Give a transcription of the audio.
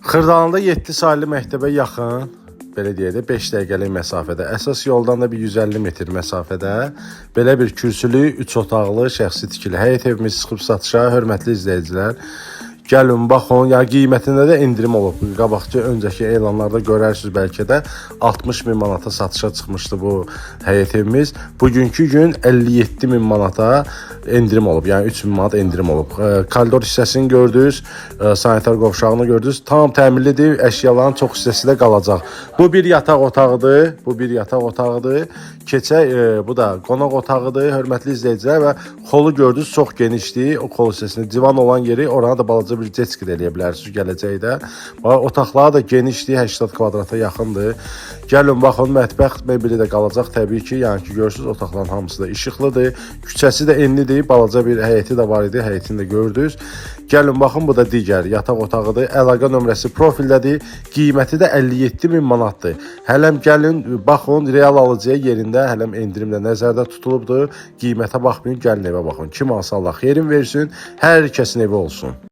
Xırdalanında 7 saylı məktəbə yaxın, belə deyək də 5 dəqiqəlik məsafədə, əsas yoldan da bir 150 metr məsafədə belə bir kürsülü, 3 otaqlı şəxsi tikili həyət evimiz çıxıb satışa, hörmətli izləyicilər. Gəlin baxın, yəni qiymətində də endirim olub. Qabaqçı öncəki elanlarda görərsiniz bəlkə də 60 min manata satışa çıxmışdı bu həyət evimiz. Bugünkü gün 57 min manata endirim olub. Yəni 3 min manat endirim olub. Koridor hissəsini gördünüz, sanitar qovşağını gördünüz. Tam təmirlidir, əşyaların çox hissəsi də qalacaq. Bu bir yataq otağıdır, bu bir yataq otağıdır. Keçək, bu da qonaq otağıdır, hörmətli izləyicilər və xolu gördünüz çox genişdir. O xol hissəsində divan olan yeri, orana da balaca bir detski də eləyə bilərsiniz gələcəkdə. Bax, otaqları da genişdir, 80 kvadrata yaxındır. Gəlin baxın, mətbəx mebeli də qalacaq təbii ki, yəni ki görürsüz otaqların hamısı da işıqlıdır. Küçəsi də enlidir, balaca bir həyəti də var idi, həyətini də gördünüz. Gəlin baxın, bu da digər yataq otağıdır. Əlaqə nömrəsi profildədir. Qiyməti də 57 min manatdır. Hələm gəlin, baxın, real alıcıya yerində hələm endirim də nəzərdə tutulubdur. Qiymətə baxmayın, gəlin evə baxın. Kim alsa Allah xeyrin versin, hər kəsin evi olsun.